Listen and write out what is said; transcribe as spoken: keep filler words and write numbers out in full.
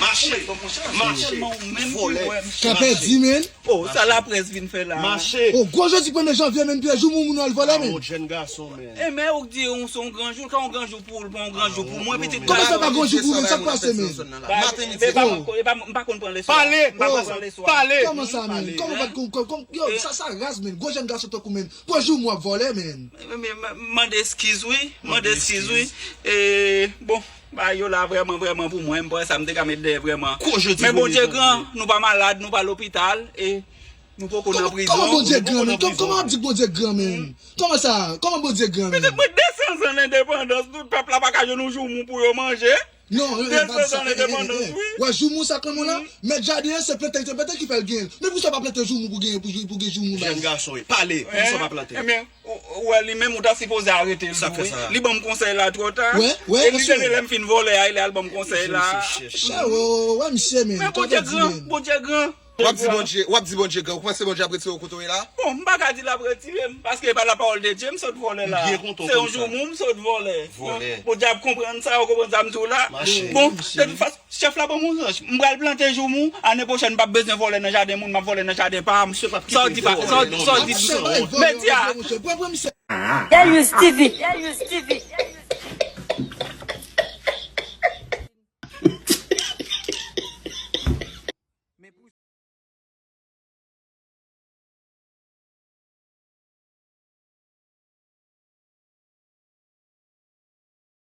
Mache. Mache. Vòlè. Ka pèdi, men. Oh, sa laprès vin fè la. Mache. Oh, gwo jodi premye janvye, men, Pyè Joumou, moun al vòlè, men. Jèn gason, men. E men ou k di ou se yon gran jou, kan yon gran jou pou ou, l pa yon gran jou pou mwen, pitit. Kòman sa pa gran jou pou mwen, sa k pase, men? Maten midi. M pa konn pran leswa. Pale. M pa konn pran leswa. Pale. Kòman sa, men? Kòman pa t kon- kon- kon- Yo, sa, sa raz, men. Gwo jèn gason tankou, men. Premye jou mwen ap vòlè, men. Mande eskiz, wi. Mande eskiz, wi. E, bon, ba yo la vrèman, vrèman pou mwen. M pa wè sa m te ka met dèyè vrèman. Men Bondye gran, nou pa malad, nou pa lopital. E nou poko nan prizon. Kòman Bondye gran, men? Kòman ap di Bondye gran, men? Kòman sa? Kòman Bondye gran, men? Mwen desann zan lendepandans, tout pèp la pa ka jwenn yon joumou pou yo manje. Non, Desann zan lendepandans, wi. Wè, joumou sa kòman la, mèt jaden an se plante, se plante ki fè l gen. Men pou sa pa plante joumou pou gen, pou, pou gen joumou, Jèn gason, wi. Pale. Pou sa pa plante. Ebyen, ou wè li menm ou ta sipoze arete l tou, wi. Li ban m konsèy la twò ta. Wè, wè, E li te lè m fin vòlè a, li al ban m konsèy la. Wè, wè, misye, men. Men Bondye gran, Bondye gran. W ap di Bondye, w ap di Bondye gran, ou panse Bondye ap retire w kote w ye la? Bon, m pa ka di l ap retire m, paske e pa lapawòl de Dye m sot vòlè la. Se yon joumou m sot vòlè. Bondye ap konprann sa, ou konprann sa m di w la. Bon, de tout fason, chèf la ban m yon zanj. M pral plante joumou, ane pwochèn m p ap bezwen vòlè nan jaden moun, m ap vòlè nan jaden pa m. Sa w di pa, sa w di, sa w di. Medya. Delius T V. Delius T V.